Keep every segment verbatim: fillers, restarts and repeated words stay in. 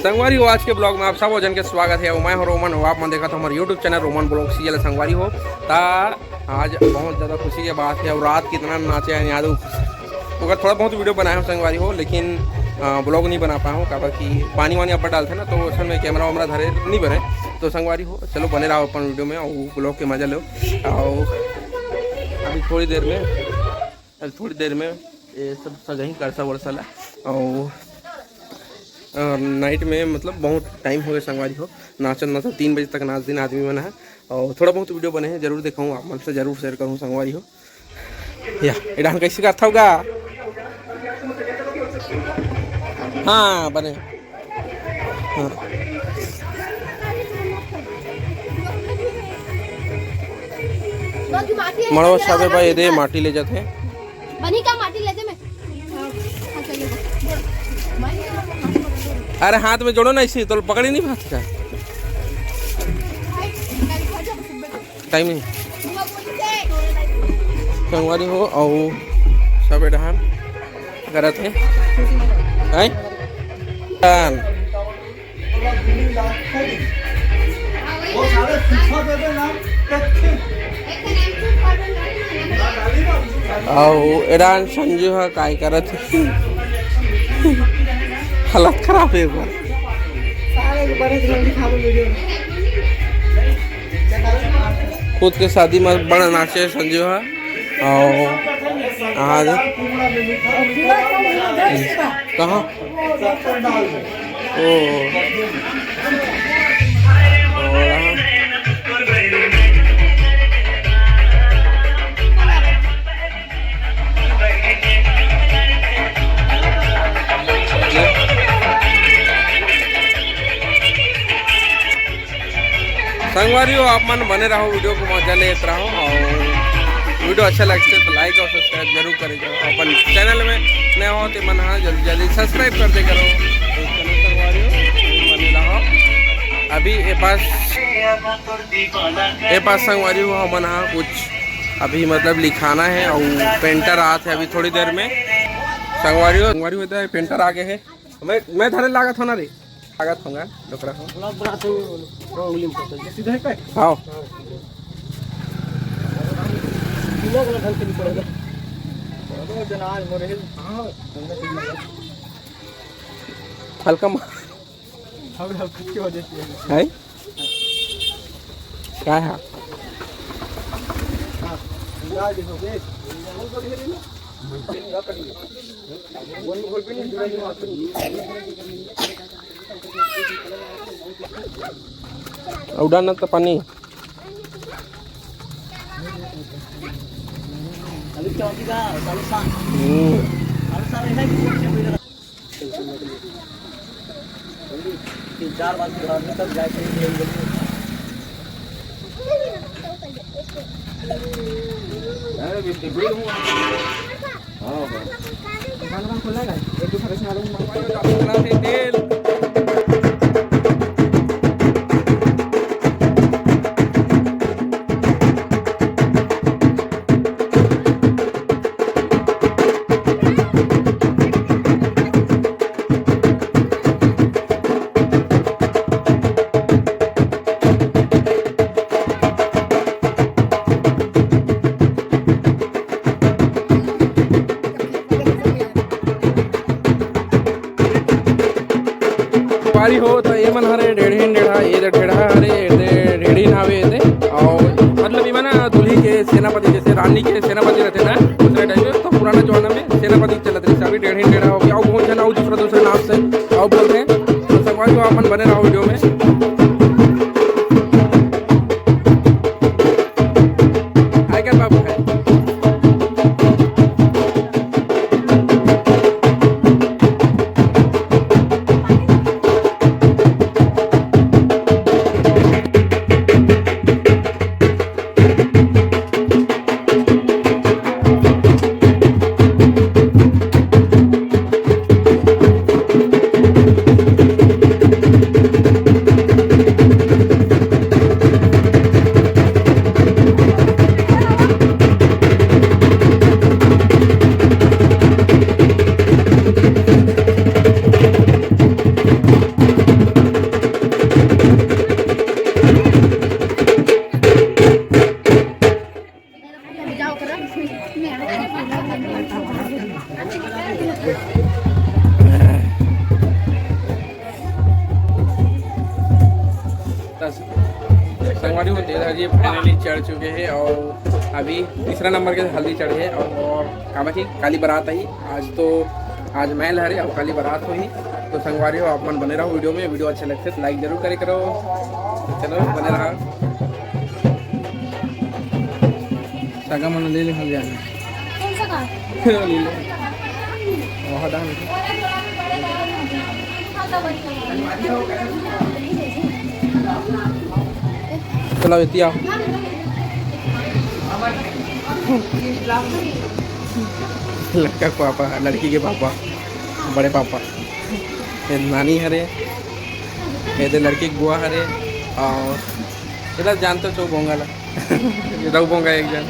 संगवारी हो, आज के ब्लॉग में आप सब झन के स्वागत हे। अउ मैं हूं रोमन, अउ आप मन देखत हो हमर YouTube channel Roman blog CL. संगवारी हो, ता आज बहुत ज्यादा खुशी के बात हे, अउ रात कितना नाचे हे याद, ओकर थोड़ा बहुत वीडियो बनाए हो संगवारी हो, लेकिन ब्लॉग नहीं बना पाए हो, काबर कि पानी वानी अब्बड़ डालथे ना, तो असल में कैमरा वैमरा धरे नहीं बने। तो संगवारी हो, चलो बने रहो अपन वीडियो में, अउ ब्लॉग के मजा लो। अउ अभी थोड़ी देर में, अभी थोड़ी देर में ये सब सजाही करसा वरसा ला। अउ नाइट में, मतलब, बहुत टाइम हो गए संगवारी हो, नाचत नाचत तीन बजे तक नाच दिन आदमी मन है। अउ थोड़ा बहुत वीडियो बने हैं, जरूर देखाऊँ, आप मन से जरूर शेयर करूँ संगवारी हो। या, ए डाहन कैसे करथव गा? हाँ, बने। हाँ। मड़वा साबे भाई, दे माटी ले जाते हैं। बनी का माटी ले दे मैं। हाँ, चलो। अरे हाथ में जोड़ो ना, इसी तो पकड़ी नहीं हाथ का। टाइम नहीं। संगवारी हो, अउ सब डाहन करत हे। हैं? डाहन। अउ एडान संजू ह काय करत हे? हालत खराब हे एकर। खुद के शादी में बड़ा नाचे संजू ह। अउ आज कहाँ? ओ। संगवारी हो, आप मन बने रहो, वीडियो को मजा लेत रहो, अउ वीडियो अच्छा लगथे तो लाइक अउ सब्सक्राइब जरूर करे जाओ। अपन चैनल में नए हो तो मन, हाँ, जल्दी जल्दी सब्सक्राइब कर दे करो। तो चलो संगवारी हो, बने रहो। अभी ए पास, ए पास संगवारी हो, हमन, हाँ, कुछ अभी, मतलब, लिखाना है अउ पेंटर आत है अभी थोड़ी देर में। संगवारी हो, संगवारी हो, तो पेंटर आ गए है। मैं, मैं धरे लागत हो ना रे। लागत होगा, डोकरा हो। थोड़ा बड़ा तो उंगली में पकड़ ले। सीधा है पे? हाँ। बिना गलत ढंग से नहीं पड़ेगा। चलो, जना आज मोरे हिल। हाँ। हल्का मार। हम, हम खुद की वजह से। है? का है? हाँ, डाल दे, हो गए। उड़ाना तो पानी। हम्म। तीन चार बार की बात तब जाके अरे, बिल्कुल। हाँ, हाँ। दुकान, दुकान खोलना है, एक दो खरीदने वालों को मंगवा लो, आप चलाते तेल। संगवारी हो, तो ये मन हरे ढेढ़ीन ढेढ़ा, ये दे ढेढ़ा हरे, ये दे ढेढ़ीन हावे, ये दे। अउ मतलब, ये मन दूल्ही के सेनापति, जैसे रानी के सेनापति रहते ना, दूसरे टाइप के। तो पुराना जमाना में सेनापति चलत रहिस, अभी ढेढ़ीन ढेढ़ा हो गया, अउ बहुत झन अउ दूसरा दूसरा नाम से अउ बोलते हैं। तो संगवारी हो, आप मन बने रहो वीडियो में। आय क्या बाबू है? संगवारी हो, तेल हल्दी finally चढ़ चुके हैं और अभी तीसरा नंबर के हल्दी चढ़े है। और, और काबर कि काली बारात आई, आज तो, आज महल हरे और काली बारात होही। तो संगवारी हो, आप मन बने रहो वीडियो में। वीडियो अच्छा लगथे तो like जरूर करे करो। तो चलो, बने रहा। सगा मन ले ले हल्दी आने। कौन सा कहा? ले ले। वहाँ डाल। चलाओ, एती आओ। लड़का के पापा, लड़की के पापा, बड़े पापा, ये नानी हरे, ये दे लड़की के बुआ हरे, और इधर जानते हो चौ बोंगा ला। ये दऊ बोंगा एक जन,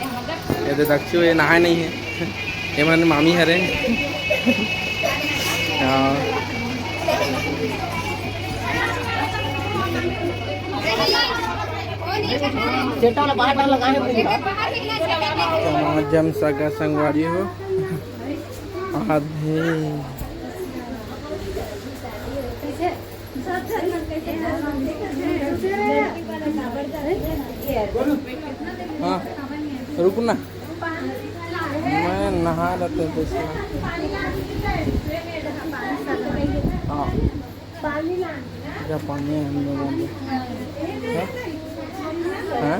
ये दे दक्षियो, ये नहाए नहीं है। ये मन मामी हरे। हाँ। सेटा वाला बाहर डाल लगा है पूरा। समाजम सगा संगवारी हो। आधे। हाँ, रुक ना। मैं नहा लेते हैं तो इसमें। हाँ। जा पानी है हम लोगों में। हाँ? हाँ?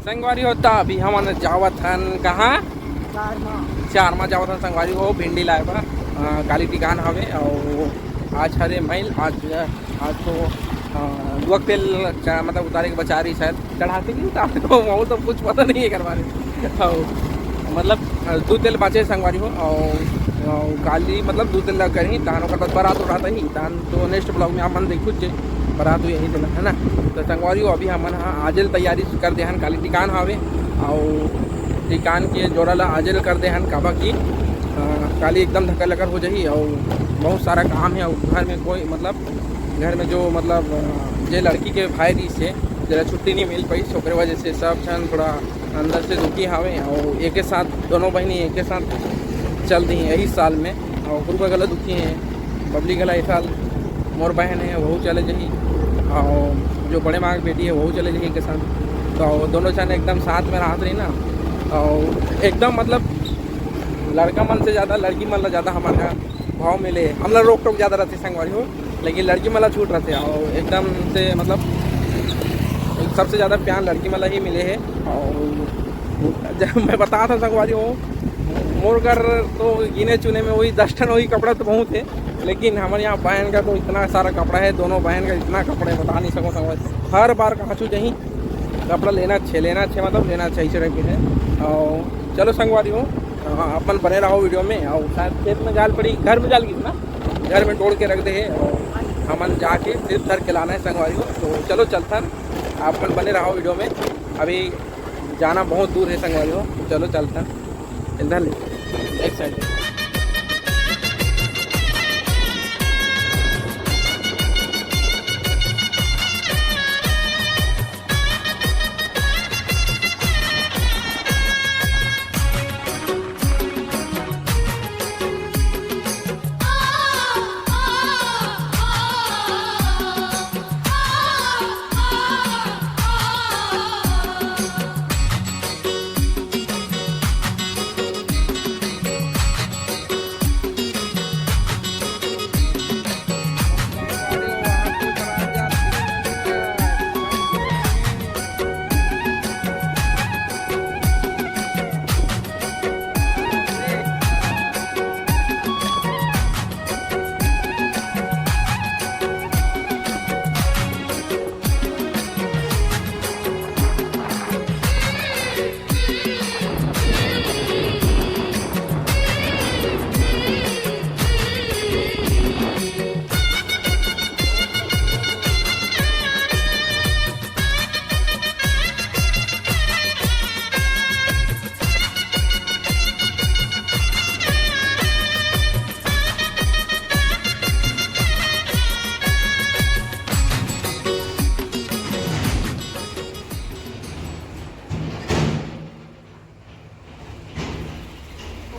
संगवारी हो, त अभी हमन जावत हन कहाँ? चारमा। चारमा जावत हन संगवारी हो, भिंडी लाए बर। अ, काली टिकान हवे, अउ आज हरे मइल, आज, आज तो, अ, दुअक तेल च-, मतलब उतारे के बचा रही शायद, चढ़ाते कि उतारते, वो तो कुछ पता नहीं है एकर बारे में। अउ मतलब, अ, दू तेल बाचे संगवारी हो, अउ, अउ काली मतलब दू तेल ला करही, तहन ओकर बाद बारात उठात ही, तहन तो next vlog में आप मन देखुच जे, बारात हुई यही दिन, है ना। तो संगवारी हो, अभी हमन ह आजे ले तैयारी कर दे हन, काली टिकान हावे, अउ टिकान के जोड़ा ला आजे ले कर दे हन, काबर कि, अ, काली एकदम धक्का लकर हो जाही, अउ बहुत सारा काम है, अउ घर में कोई मतलब, घर में जो मतलब, अ, जे लड़की के भाई रहिस हे, जेला छुट्टी नहीं मिल पाइस, ओकरे वजह से सब झन थोड़ा अंदर से दुखी हावे, अउ एके साथ दोनों बहिनी एके साथ चल दी यही साल में, अउ गुरु का गला दुखी है, बबली घला ए साल मोर बहन है, वहू चले जही, अउ जो बड़े माँ के बेटी है, वहू चले जही के साथ। तो दोनों जन एकदम साथ में रहत रही ना, अउ एकदम मतलब लड़का मन से ज़्यादा लड़की मन ला ज़्यादा हमारे यहाँ भाव मिले। हमला रोक टोक ज़्यादा रहती संगवारी हो, लेकिन लड़की मन ला छूट रहते, अउ एकदम से मतलब सबसे ज़्यादा प्यार लड़की मन ला ही मिले हे। और जब मैं बता था संगवारी हो, मोर घर तो गिने चुने में वही दस ठन वही कपड़ा तो बहुत है, लेकिन हमारे यहाँ बहन का तो इतना सारा कपड़ा है, दोनों बहन का इतना कपड़ा है, बता नहीं सकूँ संगवारी। हर बार कहाँ छू जहीं कपड़ा लेना छे, लेना छे, मतलब लेना चाहिए, इस टाइप के है। और चलो संगवारी हो, हाँ, अपन बने रहो वीडियो में। और शायद खेत में जाल पड़ी, घर में जाल गिस ना, घर में डोड़ के रख दे है और हमन जाके सिर्फ धर के लाना है संगवारी हो। तो चलो चलथन, अपन बने रहो वीडियो में। अभी जाना बहुत दूर है संगवारी हो, तो चलो चलथन। चलथन, एक साइड।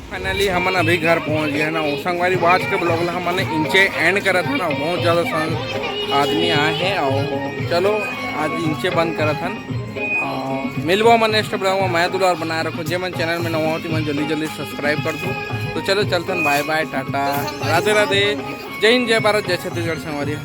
फाइनली हमन अभी घर पहुंच गए ना। ओ संगवारी, आज के ब्लॉग ला हमन इंचे एंड करत हन। बहुत ज़्यादा सं-, आदमी आए हैं और चलो आज इंचे बंद करत हन। और मिलबो हमन नेक्स्ट ब्लॉग में। मैं दुलार बनाए रखो, जे मन चैनल में नवा होती मन जल्दी जल्दी सब्सक्राइब कर दो। तो चलो चलथन, बाय बाय, टाटा, राधे राधे, जय हिंद, जय भारत, जय छत्तीसगढ़ संगवारी।